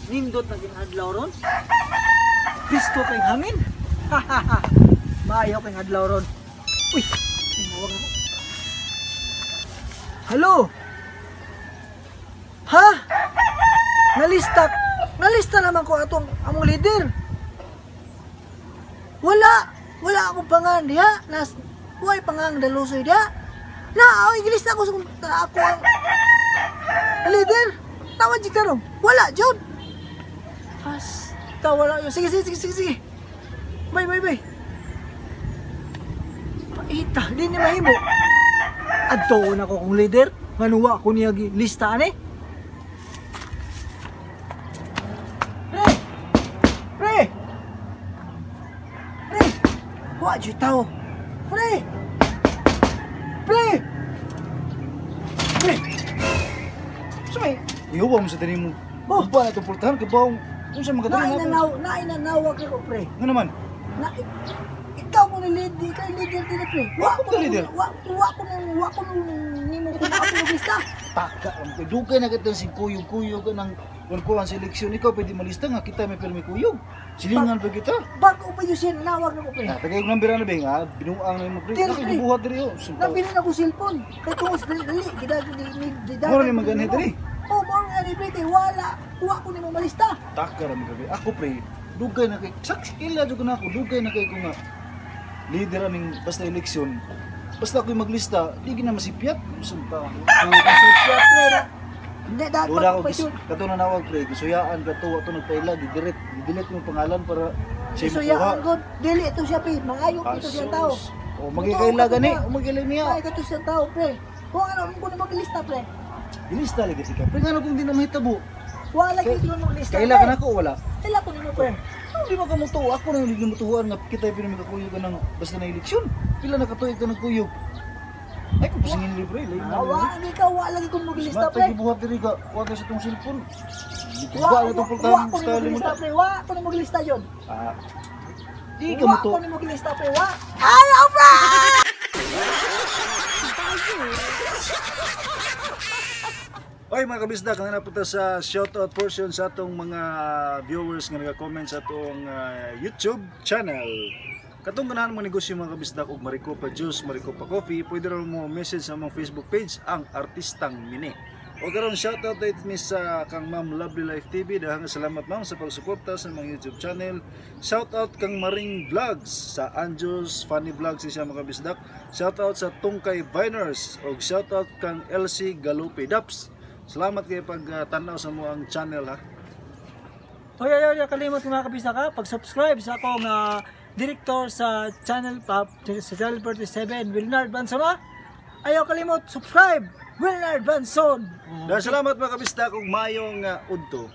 Nindot na king adlaw ron. Pisto kay hangin. Maayo kay adlaw ron. Uy, tinawag ako. Hello. Ha? Nalista. Nalista naman ko atong among leader. Wala. Wala akong pangan diha. Nas way pangang dalusoy diha. Na, ay gilista ko sa ako ang leader. Tawad jud karon. Wala jud. Hasta wala yun. Sige, sige, sige, sige, sige. Bye, bye, bye. Paita, di ni mahimo. Adto na ko kong leader. Nganuwa ko niya lista ani. Pre! Pre! Pre! Wa jud tao. Pre! Pre! Pre! Sumay, ihuwa mo sa tanim mo. Oh. Ba na itong pultahan, kabaw. Unsa man katong Nainanaw, nainanawag ako, pre. Nga naman? Na, ikaw mo ni lead, ikaw yung leader din, pre. Wa Ako ko to leader? Wa wa ko nang wa ko nang nimo kung ako mo lista. Taka, ang kay dugay na kita si kuyog-kuyog ng kuan seleksyon ikaw pwede malista nga kita may pirmi kuyog. Silingan pa kita. Bago pa yun siya nawag na ko, pre. Ah, tagay number na ba nga binuang na imo pre. Dili, Kasi pre. gibuhat diri oh. Sumpa. Nabili na ko cellphone. Kay tungod sa dali dali gidag di di Mura ni maganhi diri. Oh, mao nga ni pre kay wala. Wa ko nimo malista. Taka ra mo gabi. Ako pre, dugay na kay sak kila jud na ako, dugay na kay ko nga leader aming basta eleksyon. Basta ako'y maglista, di gina masipyat. Sumpa. Oh, kasi siya, pre. Hindi dapat Wala ko pa yun. kato na nawag pre, gisuyaan kato ato nagpaila, di-delete, di-delete mo pangalan para siya So makuha. yaan god, dili ito siya pre, maayo ito siya tao. O magikaila gani, o magikaila niya. Ay kato siya tao, pre. Kung ano mo ko na maglista, pre. Dilista lagi si ka. Pre ngano kung di na mahitabo? Wala gyud ko maglista. Kaila ka nako wala. Kaila ko nimo, pre. Ano di man ka mo tuo? Ako na yung hindi mo tuoan nga kita yung pinamikakuyog ka ng basta na eleksyon. Pila na katuig ka ng kuyog. Ay kung pasingin libre, lain na. Wa lagi ka, wa lagi ko maglista, Smart pre. gibuhat diri ka, kuha ka sa tong cellphone. Wa Wa na itong wa pultahan ko nimo style mo. maglista, pre. Wa ko nimo maglista yun. Ah. Di ka mo Wa to. ko nimo maglista, pre. Wa. Ayaw, pre! Oy mga kabisda, kanina punta sa shoutout portion sa atong mga viewers nga nag-comment sa atong YouTube channel. Katong ganahan mo negosyo mga kabisda og Maricopa Juice, Maricopa Coffee, pwede ra mo message sa among Facebook page ang Artistang Mini. O karon shoutout it mi sa kang Ma'am Lovely Life TV. Daghang salamat ma'am sa pagsuporta sa mga YouTube channel. Shoutout kang Maring Vlogs sa Anjos Funny Vlogs siya mga kabisdak. Shoutout sa Tungkay Viners og shoutout kang LC Galupe Daps. Salamat kay pag tanaw sa mo ang channel ha. Hoy, ay, ay, kalimot mga kabisa ka, pag-subscribe sa akong director sa channel pa, sa Channel 47, Wilnard Banson ha. Ayaw kalimot, subscribe, Wilnard Banson. Daghang salamat mga kabisdak ug mayong udto.